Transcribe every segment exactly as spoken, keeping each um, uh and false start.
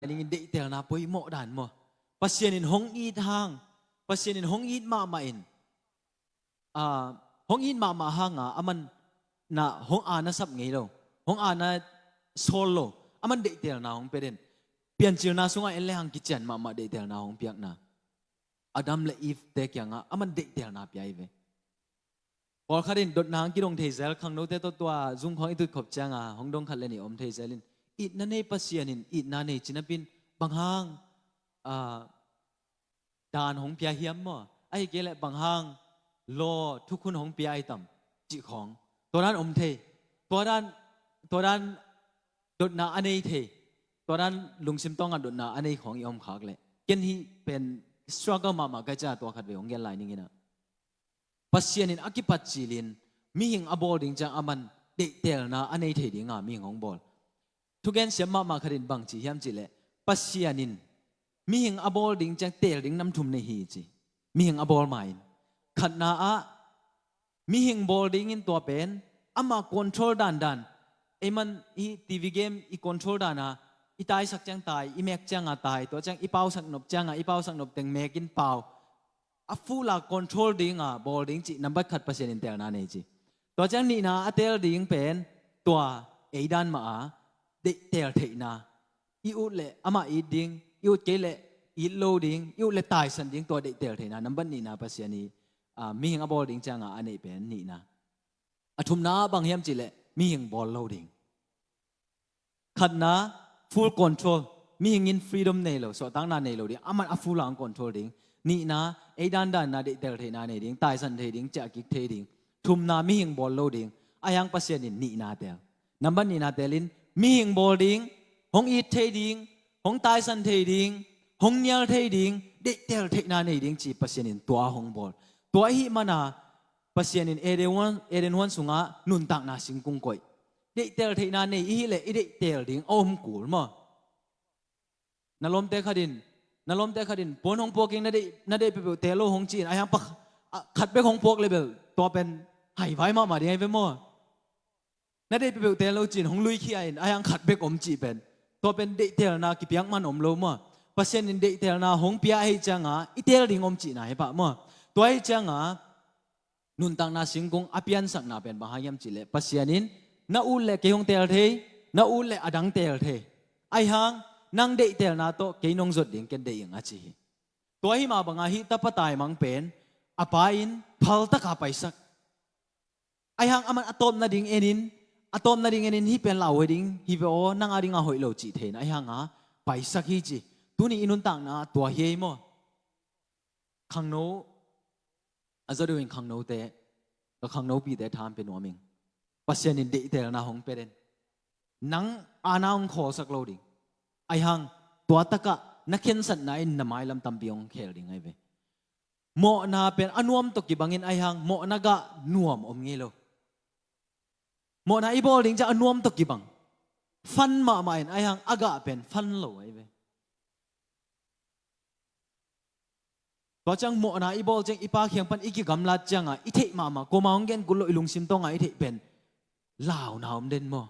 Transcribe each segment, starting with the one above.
Ningin deihtelna poimawh dan maw. Pasian in hong it hang, Pasian in hong it mahmah in, ah, hong it mahmah hanga aman na hong ana sap ngei lo, hong ana sawl lo, aman deihtelna hong pia den. Piancilna sungah en le hang kician mahmah deihtelna hong piakna. Adam le Eve te kiangah aman deihtelna pia hi ve. Pawlkhat in dotna hang kidong thei zel, khangnote tawh tua zungkhawng i tut khop cianga hong dong khat le nih om thei zel in, itna nei Pasian in itna nei cinapin bang hang, ah, dan hong pia hiam maw? Ahi kei leh bang hang law thukhun hong pia ahi tam cih khawng. Tua dan om thei. Tua dan, tua dan dotna a nei thei. Tua dan lungsim tawngah dotna a nei khawng i om khak leh. Ken hih pen struggle mahmah ka hih cianga tua khat vei hong gen lai ning in ah. Pasian in a kipat cilin mihing a bawl ding ciang aman deihtelna a nei thei dinga mihing hong bawl. Thugen siam mahmah khat in bang ci hiam cih leh, Pasian in mihing a bawl ding ciang teel ding nam thum nei hi ci. Mihing a bawl ma in. Khatna ah mihing bawl dingin tua pen ama control dandan. Ei man hih T V game i control dana i taisak ciang tai, i mek cianga tai, tua ciang i pausak nop cianga i pausak nop teng mekin pau. A full a control dinga bawl ding cih nambat khat Pasian in teelna nei ci. Tua ciang nihna a teel ding pen tua ei dan mah a deihtel theihna. I ut leh amah it ding, i ut kei leh it lo ding, i ut leh taisan ding, tua deihtel theihna. Nambat nihna Pasian i, ah, mihing a bawl ding cianga a neih pen nihna. A thumna ah bang hiam cih leh mihing bawl lo ding. Khatna, full control. Mihing in freedom nei lo, suahtakna nei lo ding. Aman a full a hong control ding. Nihna, ei dandanna deihtel theihna nei ding, taisan thei ding, ciah kik thei ding. Thumna, mihing bawl lo ding. Ahi hang Pasian in nihna teel. Nambat nihna teel in, mihing bawl ding, hong it thei ding, hong taisan thei ding, hong nial thei ding, deihtel theihna nei ding ci Pasian in tua hong bawl. Tua ahih mana, Pasian in Eden huan, Eden huan sungah nuntakna singkung koih. Deihtel theihna nei i hih leh i deihtel ding a om kul maw? Na lawmte khat in, na lawmte khat in puan hong puak ing, na deih, na deih peuhpeuh teel lo hong ci-in, ahi hang pak, a, khat bek hong puak leh bel tua pen haivai mahmah ding ahi ve maw? Na deih peuhpeuh teel lo ci-in hong lui khia in, ahi hang khat bek om cih pen tua pen deihtelna kipiak man om lo maw? Pasian in deihtelna hong pia ahih cianga i teel ding om cihna hi pah maw? Tua ahih cianga nuntakna singkung a piansakna pen bang hang hiam cih leh, Pasian in na ut leh kei hong teel thei, na ut leh a dang teel thei. Ahi hang nang deihtelna tawh kei nong zot ding, ken deih ing a ci hi. Tua hi mah banga hih tapa taimang pen a pa in phaltaka paisak. Ahi hang aman a tawpna ding enin, a tawpna ding enin hih pen lauhuai ding hi ve aw, nang a dinga hoih lo cih thei in, ahi hanga paisak hi ci. Tuni i nuntakna tua hi ei maw? Khangno, a za deuhin khangnote, ka khangnopite tha hong pia nuam ing. Pasian in deihtelna hong pia den. Nang aana hong khawlsak lo ding. Ahi hang tua takah na khensatna in na mailam tampi hong khel ding ahi ve. Mawhna pen a nuam tawh kibangin ahi hang mawhna gah nuam om ngei lo. Mawhna i bawl ding ciang a nuam tawh kibang. Fun mahmah in ahi hang a gah pen fun lo ahi ve. Tua ciang mawhna i bawl ciang i Pa kiang pan i kigamlat cianga i theih mahmah, kuama hong gen kul lo, i lungsim tawnga i theih pen launa om den maw?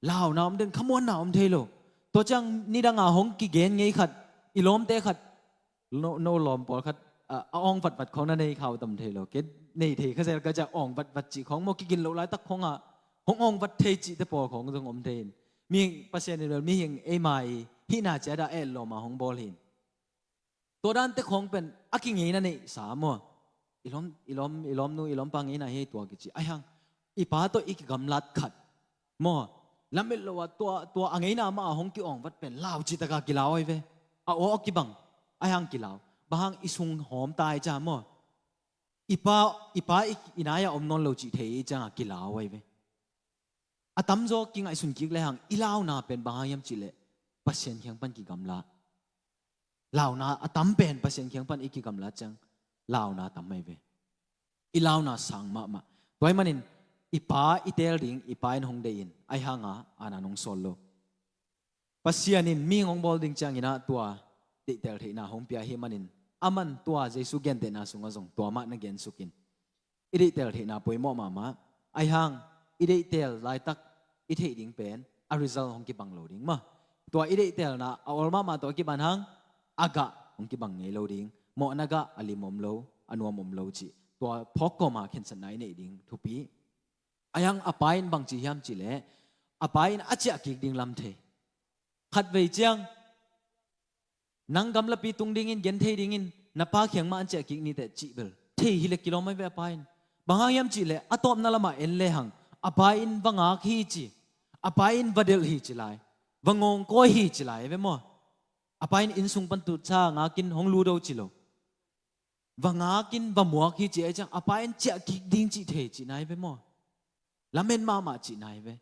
Launa om den, khamuanna om thei lo. Tua ciang nidanga hong kigen ngei khat, i lawmte khat, no, no lawm pawlkhat, a, a awng vatvat khawng na nei kha uh tam thei lo. Kei nei thei kha zel ka ciah, awng vatvat cih khawng maw, kigin loh laitak khawngah hong awng vat thei cihte pawl khawng zong om thei in. Mi Pasian in bel mihing eima i hihna ciat a etlawma hong bawl hi in. Tua dante khawng pen a kingeina neihsa maw? I lawm, i lawm, i lawmnu, i lawmpa ngeina hi tua kici. Ahi hang i Pa tawh i kigamlat khat maw? Lamet lo ah tua, tua a ngeina mah a hong ki-awng vat pen lau cih taka kilau ahi ve. A aw a kibang, ahi hang kilau. Bang hang i sung hawm ta ahi ciang maw? I Pa, i Pa i, i nai-ah om nawn lo cih thei i cianga kilau ahi ve. A tamzaw kingaihsun kik lehang i launa pen bang hang hiam cih leh Pasian kiang pan kigamla. Launa a tam pen Pasian kiang pan i kigamla ciang launa tam ahi ve. I launa sang mahmah. Tua ahih manin i Pa i teel ding, i Pa in hong deih in, ahi hanga aana nong sawl lo. Pasian in mihing hong bawl ding ciangin ah tua deihtel theihna hong pia ahih manin, aman tua Jesu gentehna sungah zong tua mah na gensuk in. I deihtel theihna poimawh mahmah. Ahi hang i deihtel laitak i theih ding pen a result hong kibang lo ding maw? Tua i deihtelna a ol mahmah tawh a kiban hang a gah hong kibang ngei lo ding. Mawhna gah a lim om lo, a nuam om lo cih tua phawk kawma khensatna i neih ding thupi. Ahi hang a pa in bangci hiam cihleh a pa in a ciah kik ding lam thei. Khatvei ciang nang gamlapi tung dingin, gen thei dingin na pa kiang mah an ciah kik niteh cih bel thei hileh kilawm ahi ve a pa in. Bang hang hiam cihleh a tawpna lamah en lehang a pa in va ngak hi ci, a pa in va delh hi ci lai, va ngawngkawi hi ci lai ve maw? A pa in innsung pan tutsa ngakin hong ludo ci lo. Va ngakin va muak hi ci ahi ciang a pa in ciah kik ding cih thei cihna hi ve maw? Lamen mahmah cihna hi ve.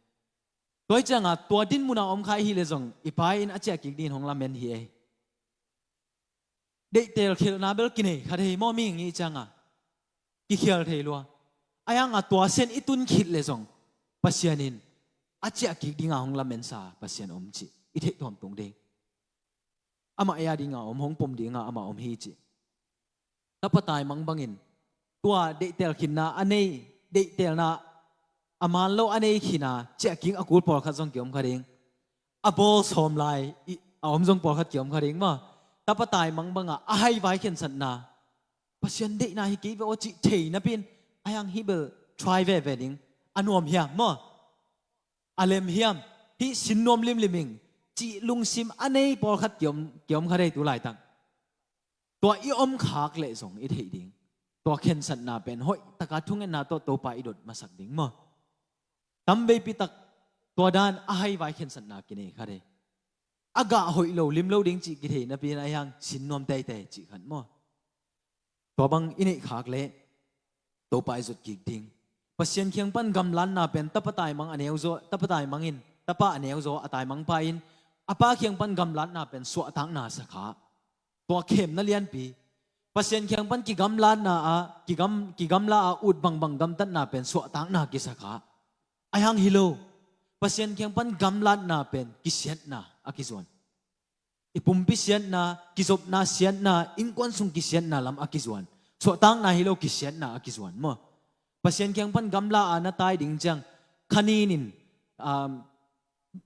Tua hi cianga tua din muna om kha i hi leh zong i pa in a ciah kik dingin hong lamen hi ei. Deihtel khialhna bel kinei kha thei maw, mi ngih cianga kikhial thei lua. Ahi hanga tua sen i tun khit leh zong Pasian in a ciah kik dinga hong lamensa Pasian om cih i theih tawntung ding. Amah ei a dinga om, hong pom dinga amah om hi cih. Tapa taimang bangin tua deihtel khinna a nei, deihtelna a man lo a nei khina ciah kik a kul pawlkhat zong kiom kha ding. A bawl sawm lai a om zong pawlkhat kiom kha ding maw? Tapa taimang banga a haivai khensatna, Pasian deihna hi kei ve aw cih thei napi in, ahi hang hih bel try veve ding. A nuam hiam maw? A lem hiam? Hih sin nuam limlim ing cih lungsim a nei pawlkhat kiom, kiom kha dei tu laitak. Tua i om khak leh zong i theih ding. Tua khensatna pen hoih taka thungetna tawh Topa i dot masak ding maw? Tamveipi tak tua dan a haivai khensatna kinei kha dei. A gah hoih lo, lim lo ding cih kithei napi in ahi hang sin nuam teitei cih khat maw? Tua bang i neih khak leh Topa i zot kik ding. Pasian kiang pan gamlatna pen tapa taimang a neu zaw, tapa taimang in, tapa a neu zaw, a taimang pa in a pa kiang pan gamlatna pen suahtakna sakha. Tua khemna lianpi. Pasian kiang pan kigamlatna ah, kigam, kigamla ah ut bangbang gamtatna pen suahtakna kisakha. Ahi hang hi lo. Pasian kiang pan gamlatna pen kisiatna a kizuan. I pumpi siatna, kizopna siatna, innkuan sung kisiatna lam a kizuan. Suahtakna hi lo kisiatna a kizuan maw? Pasian kiang pan gamla a na tai ding ciang khanin in, um,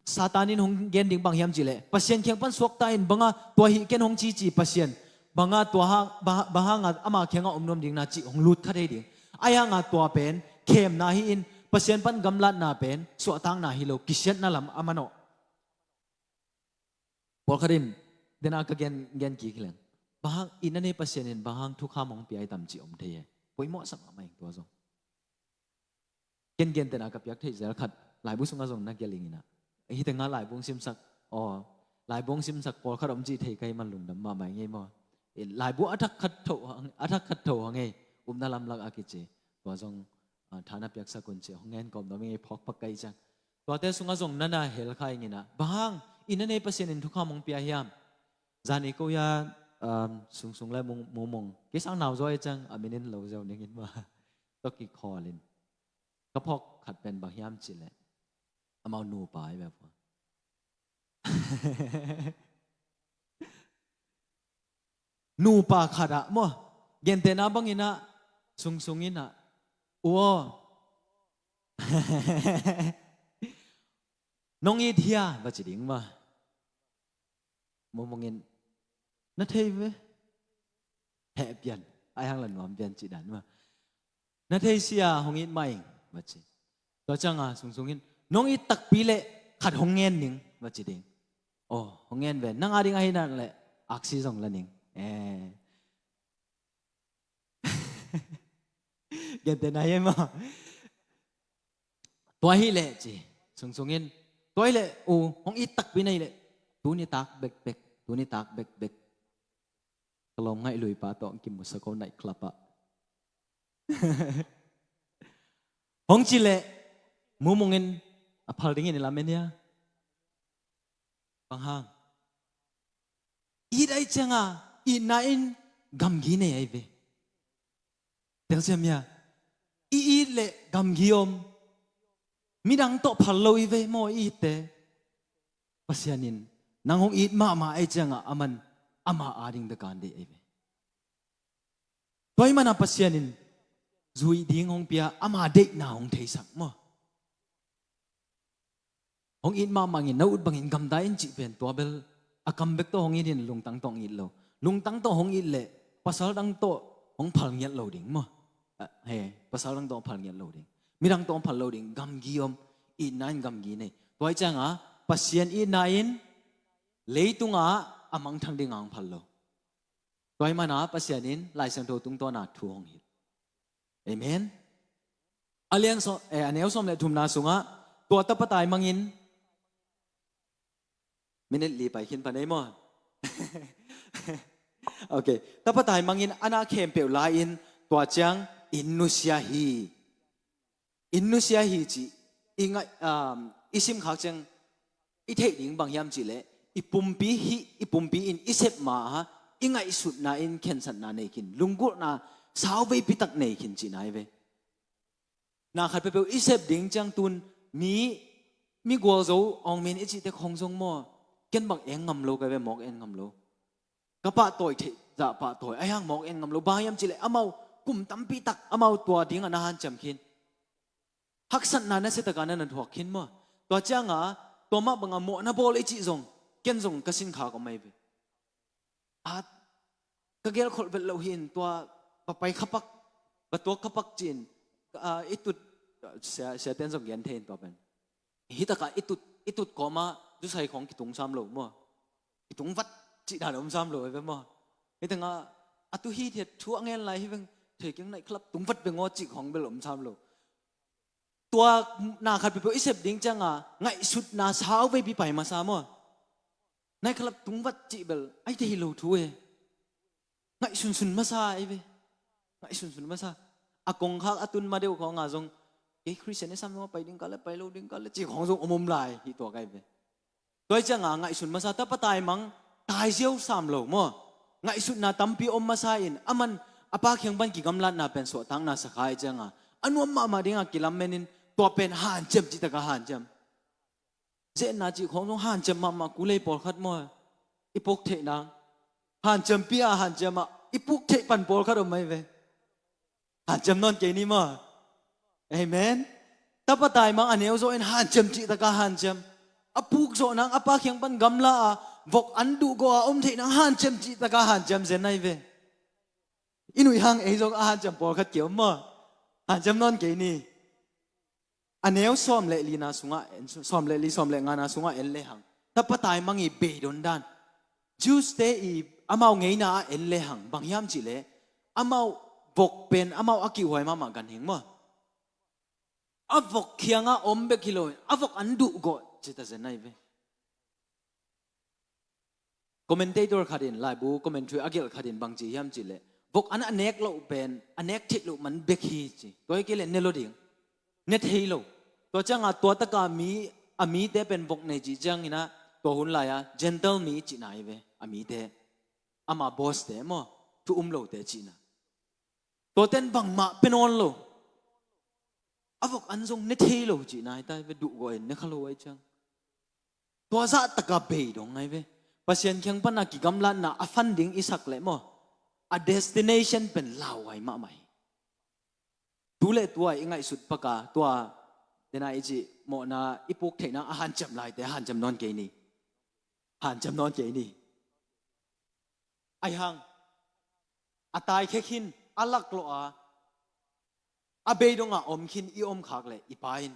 Satan in hong gen ding bang hiam cihleh Pasian kiang pan suakta in banga tua hi ken hong cici Pasian, banga tua hang, ba-, bang hanga ama kianga om nuam ding na cih hong lut kha thei ding. Ahi hanga tua pen khemna hi in Pasian pan gamlatna pen suahtakna hi lo kisiatna lam a manawh. Pawlkhat in dena ka gen, gen kik hi leng, bang hang i na nei Pasian in bang hang thukham hong pia i tam cih om thei e. Poimawh sa mahmah ing tua zong. Ken gentehna ka piak theih zel khat, laibu sungah zong na gelh ing inah. Hih tengah laibu hong simsak, aw, laibu hong simsak pawlkhat om cih thei ka hih man lungdam mahmah ing ei maw? Laibu a thak khat tho hang, a thak khat tho hang ei, upna lamlak a kici. Tua zong, ah, tha na piaksak un ci, hong ngen kawm dawm ing ei phawk pak ka hih ciang. Tuate sungah zong na na hel kha ing inah. Bang hang, i na nei Pasian in thukham hong pia hiam? Zani ko ia, um, sungsung le mung, mumung. Kei sang nau zaw ei ciang, a minin lo zeu ning in maw. Tua kikhawl in. Ka phawk khat pen bang hiam cihleh amau nupa hi ve pua. Nupa khat ah maw, gentehna bang inah, sungsung inah, u aw, nong it hia va ci ding maw. Mumung in, na thei ve. Heh pian, ahi hang la nuam pian cih dan maw. Na thei sia, hong it mah ing va ci. Tua cianga sungsung in, nong it takpi leh khat hong ngen ning va ci ding. Aw, hong ngen ve, nang a ding ahi nak leh aksi zong la ning. Eh. Gentehna hi ei maw. Tua hi leh ci, sungsung in, tua hi leh u, hong it takpi na hi leh, tuni tak bekbek, tuni tak bekbek. Ka lawm ngaih luipa tawh kimusak ko night club ah. Hong ci leh mumung in a phal dingin i lamen hia? Bang hang? It ahi cianga itna in gamgi nei ahi ve. Telsiam hia? I it leh gamgi om. Midang tawh phal lo i ve maw i itte. Pasian in nang hong it mahmah ahi cianga aman ama ading bek a deih ahi ve. Tua ahih mana Pasian in zuih ding hong pia, ama deihna hong theisak maw. Hong it mahmah in, na ut bangin gamta in cih pen tua bel a kam bek tawh hong it in, lungtang tawh hong it lo. Lungtang tawh hong it leh pasal dang tawh hong phal ngiat lo ding maw? Ah, he, pasal dang tawh hong phal ngiat lo ding. Midang tawh hong phal lo ding, gamgi om, itna in gamgi nei. Tua hi cianga Pasian itna in leitungah a mangthang dingah hong phal lo. Tua hi mana Pasian in Lai Siangtho tungtawna thu hong hilh. Amen. A lian sawm, eh, a neu sawm le thumna sungah tua tapa taimangin, minit li pai khin pan ei maw? Ok. Tapa taimangin a na khempeuh la-in tua ciang in nusia hi. In nusia hi cih i ngaih, um, i simkhak ciang i theih ding bang hiam cihleh i pumpi hih, i pumpi in i sep ma-a i ngaihsutna in khensatna nei khin, lunggulhna sauveipi tak nei khin cihna hi ve. Na khat peuhpeuh i sep ding ciang tun mi, mi gualzo awngmin i cihte khong zong maw, ken bang eng ngam lo ka hi ve, mawk en ngam lo. Ka pahtawi theih zah pahtawi, ahi hang mawk en ngam lo. Bang hiam cihleh amau kum tampi tak amau tua dingah na hanciam khin. Haksatna nasia takah na na thuak khin maw? Tua cianga tua mah banga mawhna bawl i cih zong, ken zong ka sinkhak om ahi ve. At ka gelkholh vet loh hi in tua va pai khapak, va tuak khapak ci-in, ah, i tut, sia, siaten zong gen thei in tua pen. Hi takah i tut, i tut kawmah zusai khawng kitung sam lo maw? Kitung vat cih dan om sam lo hi ve maw? Hi tengah a tu hi thiat thu a ngen lai hi veng, thei keng naih khalap tung vat veng aw cih khawng bel om sam lo. Tua na khat peuhpeuh i sep ding cianga ngaihsutna sauveipi pai masa maw? Naih khalap tung vat cih bel ai thei lo thu e. Ngaihsunsun masa ei ve. Ngaihsunsun masa. A kongkhak a tun ma deuh khawnga zong kei Khristian i sam zong a pai ding ka le, pai lo ding ka le cih khawng zong om om lai hi tua ka hi ve. Tua hi cianga ngaihsun masa, tapa taimang taiziau sam lo maw? Ngaihsutna tampi om masa in aman a pa kiang pan kigamlatna pen suahtakna sa kha hi cianga a nuam mahmah dinga kilammenin tua pen hanciam cih takah hanciam. Zetna cih khawng zong hanciam mahmah, kulei pawlkhat maw? I puk theih nang. Hanciampi a hanciam ah i puk theih pan pawlkhat om mai ve. Hanciam nawn kei ni maw? Amen. Tapa taimang a neu zawh in hanciam cih takah hanciam. A puk zawh nang, a pa kiang pan gamla a vok an duh gawh a om theih nang hanciam cih takah hanciam zen ahi ve. I nuih hang ei zong a hanciam pawlkhat ki om maw? Hanciam nawn kei ni. A neu sawm le lina sungah, sawm le li, sawm le ngana sungah en lehang tapa taimang i beidon dan, Jews te i amau ngeina ah en lehang bang hiam cihleh amau vok pen amau a kihhuai mahmah ganhing maw? A vok kiangah om bek hi loin a vok an duh gawh cita zen ahi ve. Commentator khat in, laibu commentary a gelh khat in bang ci hiam cihleh vok an a nek loh pen a nek theih loh man bek hi ci. Tua hi kei leh ne lo ding, ne thei lo. Tua cianga tua taka mi, a mite pen vok nei cih cianginah tua hun lai-a Gentile mi cihna hi ve. A mite, ama boss te maw, thu um lote cihna. Tuaten bangmah pe nawn lo. A vok an zong ne thei lo cihna hi ta hi ve, duh gawh in ne kha lo ahi ciang. Tua zah taka beidong ahi ve. Pasian kiang pana kigamlatna a fan ding i sak leh maw, a destination pen lauhuai mahmah hi. Tu le tua i ngaihsut paka tua dena i cih mawhna i puk theihna a hanciam laite hanciam nawn kei ni. Hanciam nawn kei ni. Aihang a taikhia khin, a laklawh a, a beidongah om khin i omkhak leh i pa in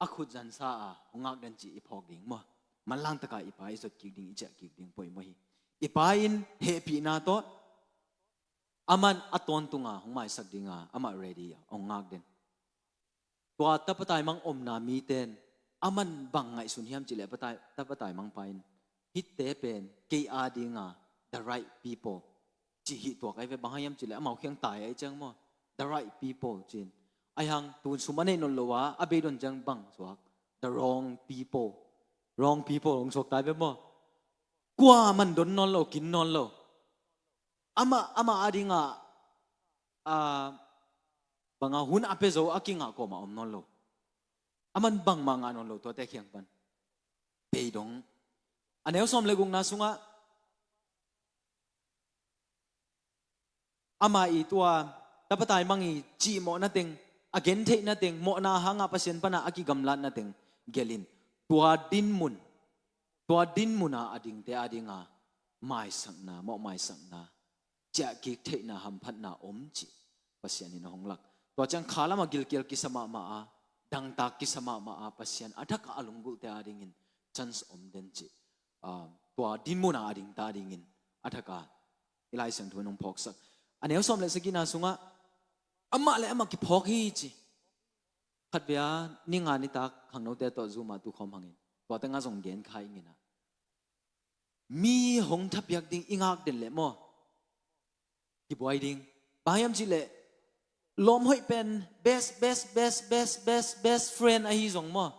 a khut zansa a hong ngakden cih i phawk ding maw? Manlang taka i pa i zot kik ding, i ciah kik ding poimawh hi. I pa in hehpihna tawh aman a tawntunga hong maisak dinga amah ready a hong ngakden. Tua tapa taimang omna miten aman bang ngaihsun hiam cihleh tapa taimang pa in hitte pen kei adinga the right people cih hi tuak ahi ve. Bang hang hiam cihleh amau kiang tai ahi ciang maw, the right people ci-in. Aihang tun sum a neih nawn lo a a beidon ciang bang suak, the wrong people. Wrong people hong suak tai ve maw? Kua man don nawn lo, kin nawn lo. Amah, amah adinga, a, banga hun a pia zo a kingah kawmah om nawn lo. Aman bangmah ngah nawn lo tuate kiang pan. Beidong. A neu sawm le gukna sungah ama i tua tapa taimang i cihmawhna teng, a gentheihna teng, mawhna hanga Pasian pana a kigamlatna teng gelhin. tua dinmun, tua dinmun a a dingte a dinga maisakna, mawh maisakna, ciahkik theihna, hamphatna om cih Pasian in a hong lak. Tua ciang kha lamah gilkial kisa mahmah a, dangtak kisa mahmah a, Pasian a thak a lunggulhte a dingin chance om den cih, ah, tua dinmun a a dingte a dingin a thak a i Lai Siangtho in hong phawksak. A neu sawm le sagihna sungah amah le amah kiphawk hi ci. Khatvei a ni nga nitak khangnote tawh Zoom ah tukhawm hangin, tua tengah zong gen kha ing in ah, mi hong thapiak ding i ngak den leh maw, kibuai ding. Bang hiam cih leh lawm hoih pen best, best, best, best, best, best friend ahi zong maw,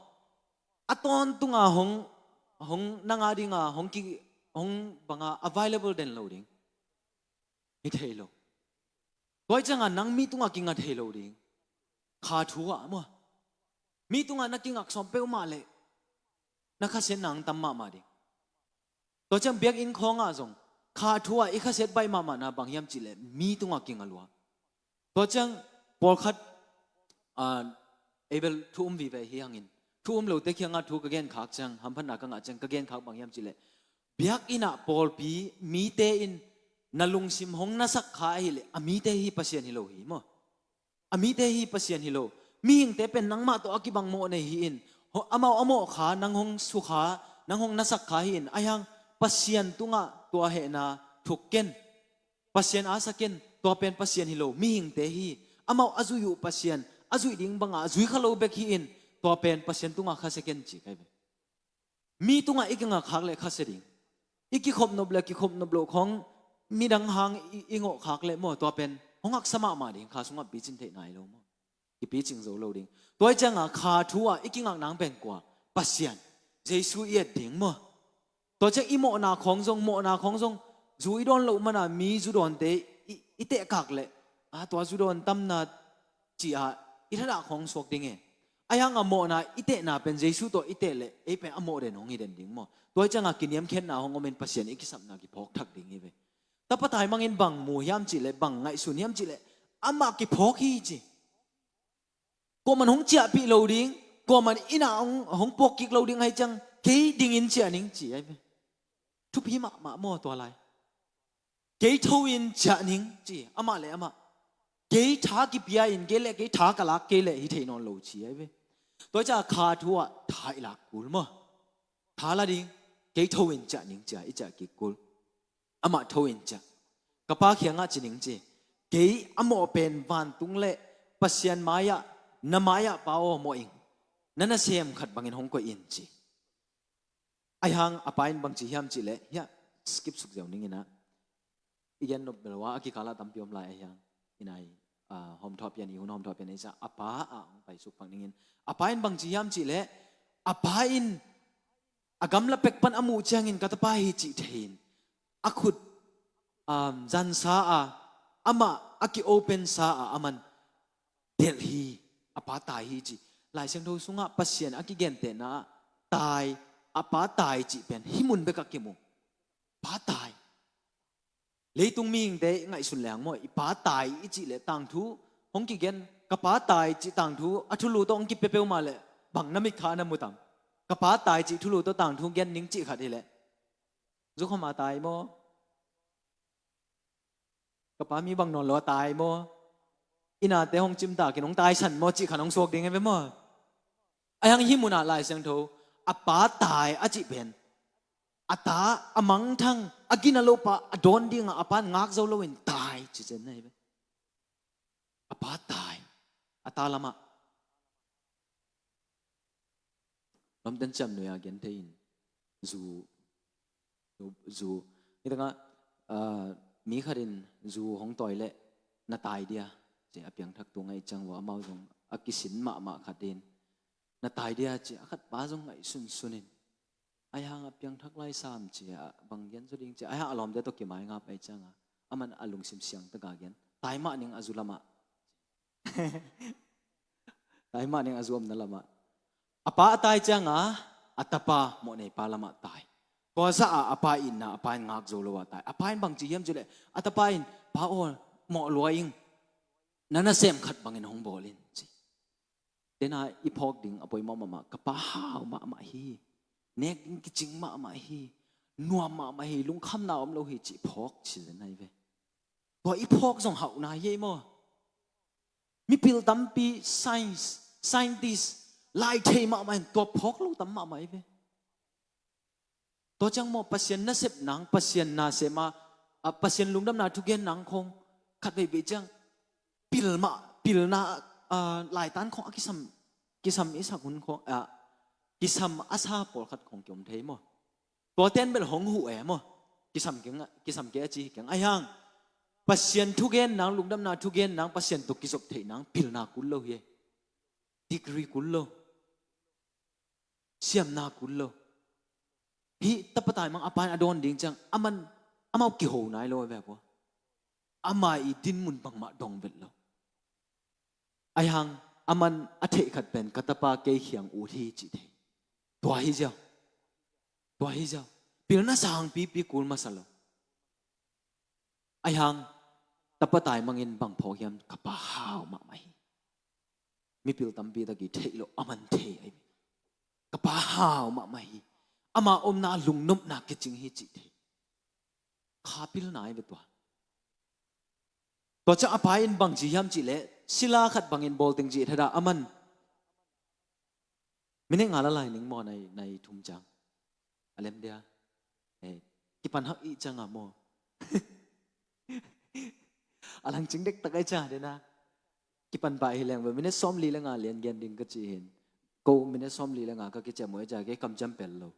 a tawntunga hong, hong nang a dinga hong ki, hong banga available den lo ding. Hi thei lo. Tua ciangah nang mi tungah kinga thei lo ding. Kha thu ah maw, mi tungah na kingak sawm peuhmah leh na khasiatna hong tam mahmah ding. Tua ciang biakinn khawngah zong kha thu ah i khasiat baih mahmahna bang hiam cih leh mi tungah kinga lua. Tua ciang pawlkhat, ah, ei bel thu um vive hi hangin, thu um lote kiangah thu ka genkhak ciang, hamphatna ka ngah ciang ka genkhak bang hiam cih leh, biakinn ah pawlpi mite in na lungsim hong nasak kha ahih leh a mite hi, Pasian hi lo hi maw. A mite hi, Pasian hi lo. Mihingte pen nangmah tawh a kibang mawh nei hi in, ho-, amau a mawh kha nang hong sukha, nang hong nasak kha hi in, ahi hang Pasian tungah tua hehna thuk ken. Pasian asa ken, tua pen Pasian hi lo, mihingte hi. Amau a zuih uh Pasian, a zuih ding bangah a zui kha lo bek hi in, tua pen Pasian tungah khasia ken ci kai ve. Mi tungah i kingak khak leh khasia ding. I kikhop nop le kikhop nop loh khawng midang hang i, i ngawh khak leh maw, tua pen hong haksa mahmah ding, kha sungah picin theih nai lo maw. Kipicing zo lo ding. Tua hi ciangah kha thu ah i kingak nang pen kua? Pasian. Jesu i et ding maw. Tua ciang i mawhna khawng zong, mawhna khawng zong, zu i dawn loh mana mi zu dawnte i, i tehkak leh, a, tua zu dawn tamna ci-a i thadah khawng suak ding e. Ahi hangah mawhna i tehna pen Jesu tawh i teh leh ei pen a mawh den hong hi den ding maw. Tua hi ciangah kiniamkhiatna hong omin Pasian i kisapna kiphawk thak ding hi ve. Tapa taimangin bang mu hiam cih leh, bang ngaihsun hiam cih leh, amah kiphawk hi ci. Kuaman hong ciahpih lo ding, kuaman inn ah hong, hong puak kik lo ding ahi ciang, kei dingin ciah ning ci ahi ve. Thupi mahmah maw tua lai. Kei tho in ciah ning ci, amah le amah. Kei tha kipia in kei le, kei tha ka lak kei le hi thei nawn lo ci ahi ve. Tua ciah kha thu ah tha i lak kul maw. Tha la ding, kei tho in ciah ning cia i ciah kik kul. Amah tho in ciah. Ka pa kiangah ci ning ci. Kei a mawh pen vantung le Pasian mai-ah, na mai-ah Pa aw mawh ing. Na nasem khat bangin hong koih in ci. Ahi hang a pa in bangci hiam cih leh, hiah skip suk ziau ning in ah. I gen nop bel uh a, a kikalah tampi om lai ahi hang. I nai, ah, hawmthawh pian, i hun hawmthawh pian i sa, a pa ah hong pai suk pak ning in. A pa in bangci hiam cih leh, a pa in a gamla pek pan a muh ciangin ka tapa hi cih thei in. A khut, um, zansa a, amah a ki-open sa a, aman delh hi, a pa tai hi ci. Lai Siangtho sungah Pasian a kigentehna ah tai, a pa tai cih pen hih mun bekah kimu. Pa tai. Leitung mihingte i ngaihsun leng maw, i pa tai i cih leh tangthu hong kigen, ka pa tai cih tangthu a thulu tawh hong kipia peuhmah leh bang na mitkha na mu tam? Ka pa tai cih thulu tawh tangthu gen ning cih khat hi leh. Zukham a tai maw? Ka pa mi bang nawn lo a tai maw? I nate hong cimtakin hong taisan maw cih khat hong suak ding hi ve maw? Ahi hang hih munah Lai Siangtho, a pa tai a cih pen, a ta a mangthang, a gina lo pa a dawn dingah a pa in ngak zo loin tai ci zen na hi ve. A pa tai, a ta lamah. Lawmten ciamnuih a gen thei in, zu, zu, zu. Nitangah, ah, mi khat in zu hong tawi leh na tai dia ci a piangthak tu ngaih ciang uh a, amau zong a kisin mahmah khat in na tai dia ci a, khat pa zong ngaihsunsun in. Ahi hang a piangthak lai sam ci a, bang gen zaw ding ci a, ahi hang a lawmte tawh kimai ngap ahi ciangah, aman a lungsim siangtaka gen. Tai mah ning a zu lamah. Tai mah ning a zu omna lamah. A pa a tai ciangah, a tapa mawh nei pa lamah tai. Tua zah a, a pa itna, a pa in ngak zo lo a tai. A pa in bangci hiam cih leh, a tapa in, Pa aw, mawh lua ing. Na nasem khat bangin hong bawl in ci. Tena i phawk ding a poimawh mahmah, ka pa hau mahmah hi, nek ding kicing mahmah hi, nuam mahmah hi, lungkhamna om lo hi cih phawk ci zen ahi ve. Tua i phawk zong hauhna hi ei maw? Mipil tampi, science, scientist, lai thei mahmah in tua phawk lo tam mahmah ahi ve. Tua ciang maw, Pasian nasep nang, Pasian nasem a, a, Pasian lungdamna thugen nang khong khat veivei ciang pilmah, pilna, a, laitan khong a kisam, kisam i sak hun khong, a, kisam a sa pawlkhat khong kiom thei maw? Tua ten bel hong huh e maw? Kisam keng, kisam kei a ci keng. Ahi hang Pasian thugen nang, lungdamna thugen nang, Pasian tawh kizop theih nang pilna kul lo hi e. Degree kul lo, siamna kul lo. Hih tapa taimang a pa in a dawn ding ciang aman amau kiho nai lo a ve pua. Ama i dinmun bangmah dong vet lo. Ahi hang aman a theih khat pen ka tapa kei khiang ut hi cih thei. Tua hi ziau. Tua hi ziau. Pilna sangpipi kul masa lo. Ahi hang tapa taimangin bang phawk hiam? Ka pa hau mahmah hi. Mipil tampi tak i theih loh aman thei ahi. Ka pa hau mahmah hi. Ama omna lungnopna kicing hi cih thei. Kha pilna ahi ve tua. Tua ciang a pa in bang ci hiam cih leh sila khat bangin bawl teng cih thada aman. Minute nga la lai ning maw, nai, nai thum ciang a lem dia. Eh, kipan hak i ciang a maw? A langcing dektak ai ciang dena. Kipan pah hi leng ve, minute sawmli le nga lian gen ding ka ci hin. Ko minute sawmli le nga ka kiciam uh ai ciang kei kamciam pel lo.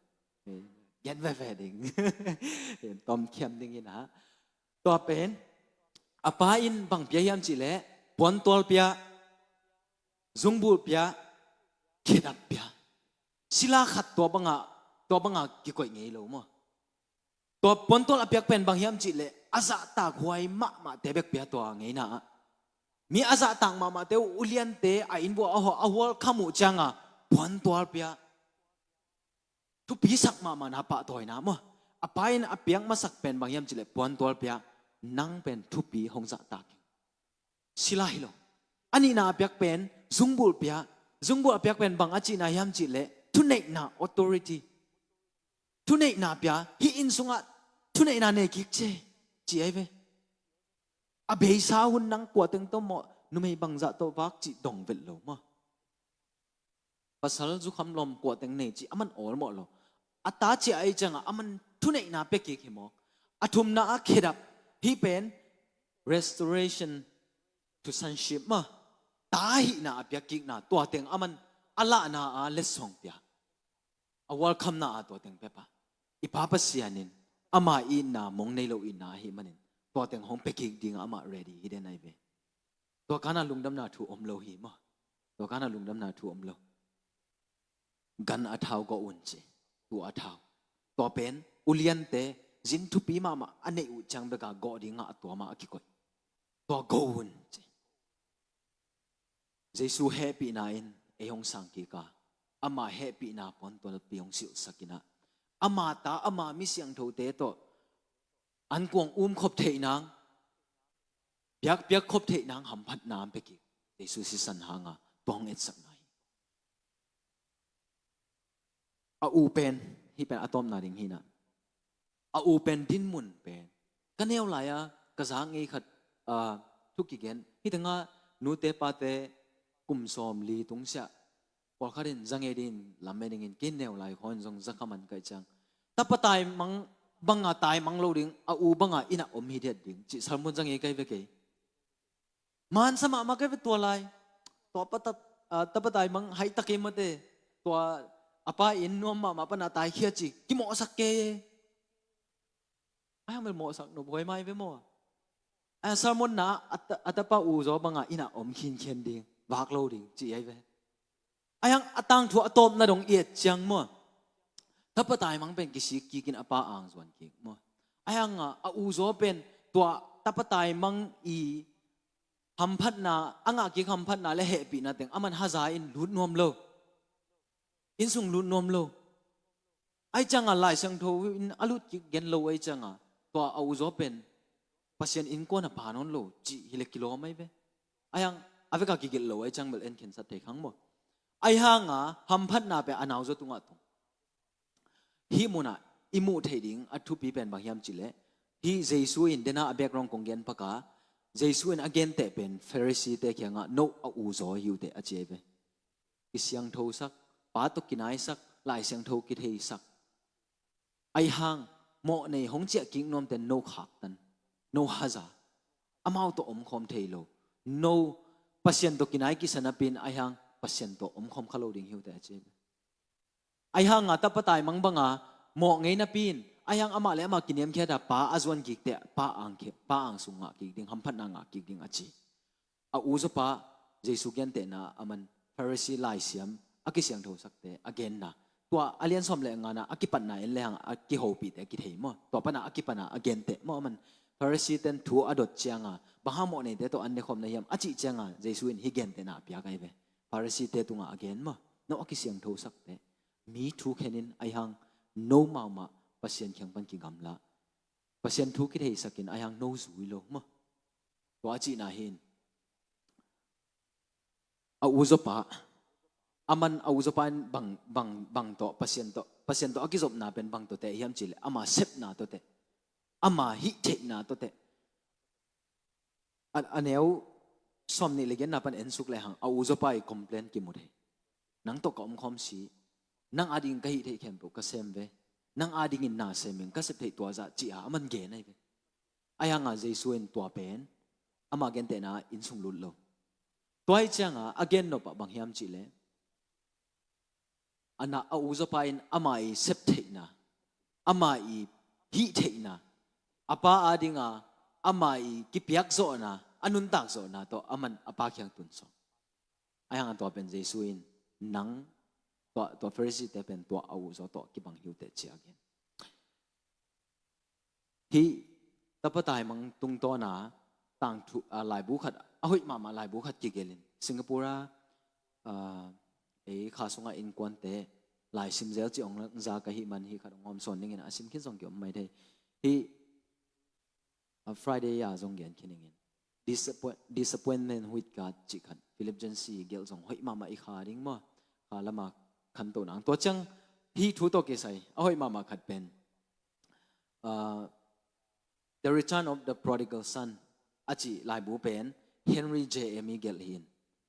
Eh, gen veve ding. Eh, tawm khiam ding in ha. Tua pen a pa in bang pia hiam cih leh puantual pia, zungbulh pia, khedap pia. Sila khat tua banga, tua banga kikoih ngei lo maw? Tua puantual a piak pen bang hiam cih leh a zahtak huai mahmahte bek pia tua ngeina ah. Mi a zahtak mahmahte uh, uliante a inn vuah a hual, a hual kham uh cianga puantual pia. Thupi sak mahmahna pahtawina maw? A pa in a piak masak pen bang hiam cih leh puantual pia, nang pen thupi hong zahtak hi. Sila hi lo. A nihna a piak pen zungbulh pia. Zungbulh a piak pen bang a cihna hiam cih leh thuneihna, authority. Thuneihna pia, hih inn sungah thuneihna nei kik ci, ci ahi ve. A beisa hun nang kua teng tawh mawh, numei bangzah tawh vak cih dong vet lo maw? Pasal zukham lawm kua teng nei cih aman awlmawh lo. A ta ciah ahi ciangah aman thuneihna pia kik hi mawk. A thumna ah khedap, hih pen restoration to sonship maw? Ta hihna a piak kikna, tua teng aman a lahna ah letsong pia. A welcome-na ah tua teng pia pah. I Pa Pasian in ama itna mong nei lo itna ahih manin tua teng hong pia kik dingah amah ready hi den ahi ve. Tua kana lungdamna thu om lo hi maw? Tua kana lungdamna thu om lo. Gan a thau gawh un ci. Tua a thau. Tua pen uliante zin thupi mahmah a neih uh ciang beka gawh dingah a tua mah a kikoih. Tua go un ci. Jesu hehpihna in ei hong sang kik a, ama hehpihna puantualpi hong silhsak inah, ama ta, ama mi siangthote tawh ankuang umkhop theih nang, piakpiak khop theih nang hamphatna an pia kik. Jesu sisan hanga tua hong etsakna hi. A u pen, hih pen a tawpna ding hinah. A u pen dinmun pen. Ka neu lai-a ka zak ngei khat, ah, thu kigen. Hih tengah nute pate kum sawmli tungsiah pawlkhat in za ngei dingin lamen dingin kei neu lai khawng in zong za kha man kaih ciang, tapa taimang banga taimang lo ding, a u banga innah om hi diat ding cih sermon za ngei kai ve kei. Mansa mahmah kei ve tua lai. Tua pa tap, ah, tapa taimang haita kei mate. Tua a pa in nuam mahmah pana taikhia ci kimawhsak kei e. Ai hang bel mawhsak nop huai mai ve maw? Ai sermon na a ta, a tapa u zaw banga innah om khinkhian ding, vak lo ding ci ai ve. Ai hang a tangthu a tawpna dong i et ciang maw? Tapa taimang pen kisik kikin a pa ang zuan kik maw? Ai hang a, a u zaw pen tua tapa taimang i hamphatna, a ngah kik hamphatna le hehpihna teng aman haza in lut nuam lo. Innsung lut nuam lo. Ai cianga Lai Siangtho in a lut kik gen lo ai cianga tua a u zaw pen Pasian innkuan a pha nawn lo cih hileh kilawm ai ve. Ai hang a veka kigelh lo ai ciang bel en khensat thei khang maw? Ahi hanga hamphatna pen a nauzaw tungah tung. Hih munah i muh theih ding a thupi pen bang hiam cihleh, hih Jesu in dena a background kong gen paka, Jesu in a genteh pen Pharisee-te kiangah, "No a uzaw hi uh teh," a ci ahi ve. Kisiangthosak, Pa tawh kinaisak, Lai Siangtho kitheisak. Ahi hang mawhnei hong ciah kik nuamte no khaktan, no haza. Amau tawh omkhawm thei lo. No, Pasian tawh kinai kisa napi-in ahi hang Pasian tawh omkhawm kha lo ding hi uh teh, a ci. Ahi hanga tapa taimang banga mawh ngei napi-in ahi hang amah le amah kiniamkhiata Pa a zuan kikte, Pa ang, Pa ang sung ngah kik ding, hamphatna ngah kik ding, a ci. A uzawpa Jesu gentehna, aman Pharisee laisiam a kisiangthosakte a genna, tua a lian sawm le ngana a kipatna en lehang a kihopihte a kithei maw? Tua pana a kipana a genteh maw? Aman Pharisee-ten thu a dot cianga, "Bang hang mawhneite tawh an nekhawm na hiam?" a cih cianga Jesu in hih gentehna a piak ahi ve. Pharisee-te tungah a gen maw? No a kisiangthosakte, mi thu khenin ahi hang no maumah Pasian kiang pan kigamla, Pasian thu kitheisakin ahi hang no zui lo maw? Tua a cihna hi in. A uzawpa, aman a uzawpa in bang, bang, bang tawh, Pasian tawh, Pasian tawh a kizopna pen bang tawh teh hiam cihleh, ama sepna tawh teh, ama hih theihna tawh teh. A, a neu sawmnih le giatna pan ensuk lehang a uzawpa i complain kimu thei. "Nang tawh ka omkhawm si, nang adingin ka hih theih khempeuh ka sem ve, nang adingin na sem ing, ka sep theih tua zah," ci-a aman gen ahi ve. Ahi hanga Jesu in tua pen ama gentehna in sung lut lo. Tua hi cianga a gen nopah bang hiam cihleh, a na, a uzawpa in ama i sep theihna, ama i hih theihna, a pa adinga ama i kipiak zawhna, a nuntak zawhna tawh aman a pa kiang tun sawm. Ahi hanga tua pen Jesu in, "Nang tua, tua Pharisee-te pen tua a uzaw tawh kibang hi uh teh," ci-a gen. Hih tapa taimang tungtawna tangthu, ah, laibu khat, a hoih mahmah laibu khat kigelin, Singapore a, ah, ei kha sungah innkuante laisim zel cih hong za ka hih man, hih khat hong hawmsawn dingin a sim khin zong kiom mai thei. Hih, ah, Friday a zong gen khin ingin, Disappoint-, Disappointment with God cih khat, Philip Yancey gelh zong hoih mahmah, i kha ding maw, kha lama khanto nang. Tua ciang hih thu tawh kisai a hoih mahmah khat pen, ah, The Return of the Prodigal Son a cih laibu pen Henry J M i gelh hi in.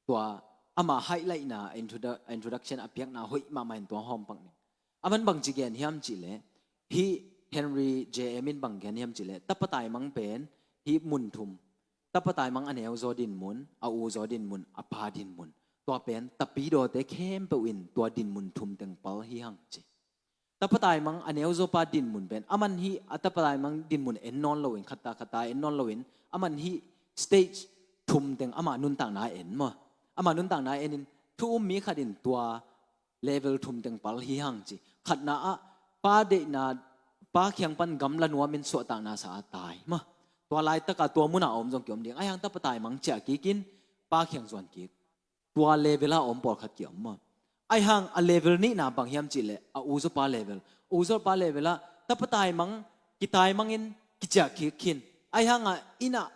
Tua ama highlight-na, introdu-, introduction a piakna hoih mahmah in tua hawm pak ning. Aman bangci gen hiam cihleh, hih Henry J M in bang gen hiam cihleh, tapa taimang pen hih mun thum, tapa taimang a neuzaw dinmun, a uzaw dinmun, a pa dinmun, tua pen tapidawte khempeuh in tua dinmun thum teng pal hi hang, ci. Tapa taimang a neuzawpa dinmun pen, aman hih a tapa taimang dinmun en nawn loin, khatta khatta en nawn loin, aman hih stage thum teng ama nuntakna en maw? Ama nuntakna enin, thu um mi khat in tua level thum teng pal hi hang, ci. Khatna ah, pa deihna, pa kiang pan gamla nuamin suahtakna sa a tai maw? Tua laitaka tua muna a om zong kiom ding. Ahi hang tapa taimang ciah kikin, pa kiang zuan kik. Tua level a om pawlkhat kiom maw? Ahi hang a level nihna bang hiam cihleh, a uzawpa level. Uzawpa level ah tapa taimang, kitaimangin kiciah kik khin. Ahi hanga innah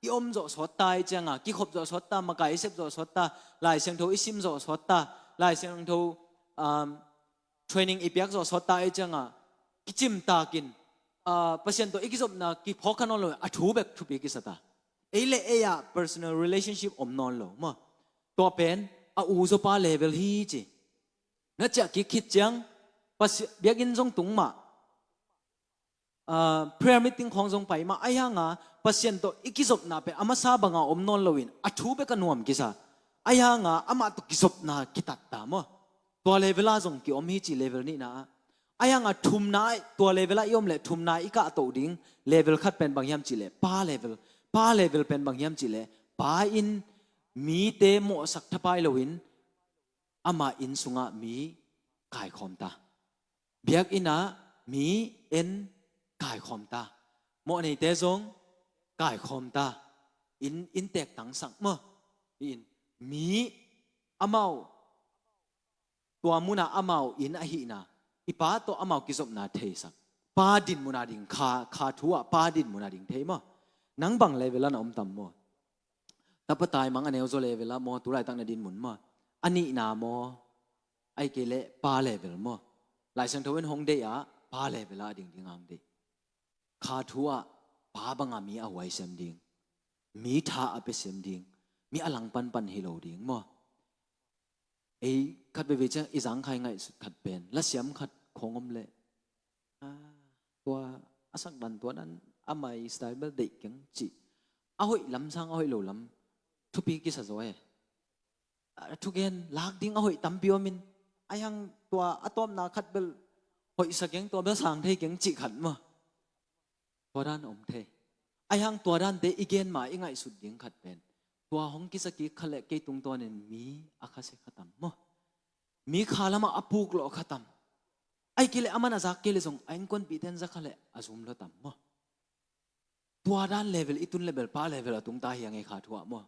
i om zawh sawt ta, i cianga kikhop zawh sawt ta, makai i sep zawh sawt ta, Lai Siangtho i sim zawh sawt ta, Lai Siangtho, um, training i piak zawh sawt ta, i cianga kicimtakin, ah, Pasian tawh i kizopna kiphawk kha nawn lo, a thu bek thupi kisa ta. Ei le ei ah personal relationship om nawn lo maw? Tua pen a uzawpa level hi, ci. Na ciah kik khit ciang, Pasi-, biakinn zong tung mah, ah, prayer meeting khawng zong pai mah, ahi hanga Pasian tawh i kizopna pen a masa banga om nawn loin a thu bek a nuam kisa. Ahi hanga amah tawh kizopna kitat ta maw? Tua level ah zong kiom hi, ci, level nihna ah. Ahi hanga thumna ah, tua level ah i om leh thumna i kahtoh ding level khat pen bang hiam cihleh, pa level. Pa level pen bang hiam cihleh, pa in mite mawhsak thapai loin ama inn sungah mi kaikhawm ta. Biakinn ah mi en kaikhawm ta. Mawhneite zong kaikhawm ta. Inn, innteek tangsak maw? Hi in, mi amau, tua munah amau inn ahihna, i pa tawh amau kizopna theisak. Pa dinmun a ding, kha, kha thu ah pa dinmun a ding thei maw? Nang bang level ah na om tam maw? Tapa taimang a neuzaw level ah maw, tu laitak na dinmun maw? A nihna maw? Ahih kei leh pa level maw. Lai Siangtho in hong deih ah pa level ah a ding ding a hong deih. Kha thu ah pa banga mi a huaisiam ding, mi tha a piasiam ding, mi a langpanpan hi lo ding maw. Ei khat veivei ciang i zangkhai ngaihsut khat pen lasiam khat khong om leh, ah, tua a sakdan tua dan a mai style bel deih keng cih. A hoih lam sang a hoih lo lam thupi kisa zaw e. A thugen lak ding a hoih tampi om in, ahi hang tua a tawpna khat bel hoihsa keng, tua bel sang thei keng cih khat maw. Tua dan om thei. Ahi hang tua dante i gen ma i ngaihsut ding khat pen, tua hong kisa kik kha leh kei tungtawnin mi a khasia kha tam maw. Mi kha lamah a puk lawh kha tam. Ahih kei leh aman a zak kei leh zong a innkuanpihte in za kha leh a zum lua tam maw. Tua dan level i tun leh bel pa level a tung ta hi a ngei kha thu ah maw.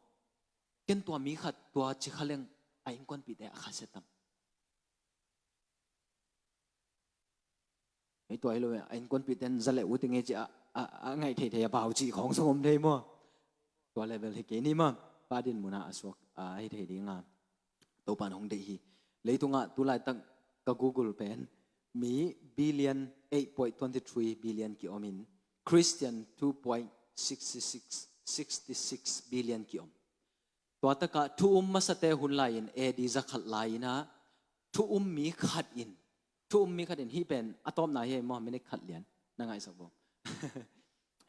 Ken tua mi khat tua ci kha leng a innkuanpihte a khasia tam. Ei tua hi lo, a innkuanpihte in za leh ut i ngei ci a, a, a ngaih theithei a bau cih khong sung om thei maw. Tua level hi kei ni maw. Pa din munah a suak a hi thei ding a. Topan hong deih hi. Leitungah tulaitak ka Google pen mi billion eight point twenty three billion ki-om in, Christian two point six six six six billion ki-om. Tua takah thu um masate hun lai-in A D zakhat lai-in ah thu um mi khat in, thu um mi khat in, hih pen a tawpna hi maw, minute khat lian na ngaihsak bawm.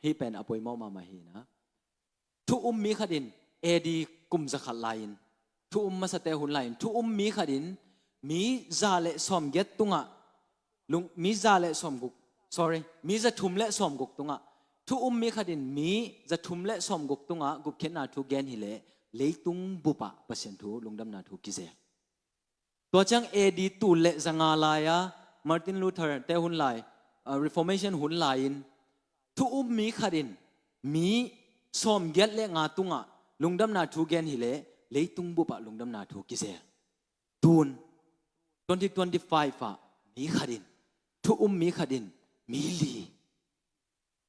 Hih pen a poimawh mahmah hi na. Thu um mi khat in A D kum zakhat lai-in, thu um masate hun lai-in thu um mi khat in mi za le sawmgiat tungah lung, mi za le sawmguk, sorry, mi za thum le sawmguk tungah, thu um mi khat in mi za thum le sawmguk tungah gupkhiatna thu gen hileh leitung bupah Pasian thu, lungdamna thu kizel. Tua ciang A D tul le zanga lai-a Martin Luther te hun lai, uh, Reformation hun lai-in thu um mi khat in mi sawmgiat le nga tungah lungdamna thu gen hileh leitung bupah lungdamna thu kizel. Tun twenty twenty-five ah mi khat in, thu um mi khat in mi li.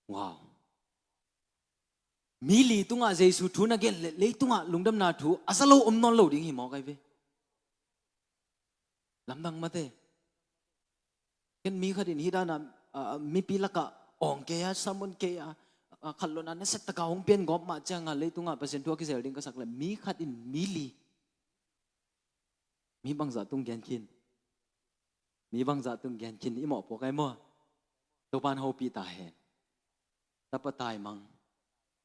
Wow. Mi li tungah Jesu thu na gen leh leitungah lungdamna thu a za lo om nawn lo ding hi maw kai ve. Lamdang mate. Ken mi khat in hih dana, ah, mipi lakah awng kei a, sermon kei a, ah, khat lona nasia taka hong pian gawp mah cianga leitungah Pasian thu a kizel ding ka sak leh mi khat in mi li. Mi bangzah tung gen khin. Mi bangzah tung gen khin i mawh pua kai maw. Topan hopih ta hen. Tapa taimang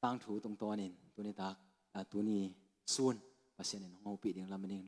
tangthu tungtawnin tuni tak, ah, tuni sun Pasian in hong hopih ding lam a ning.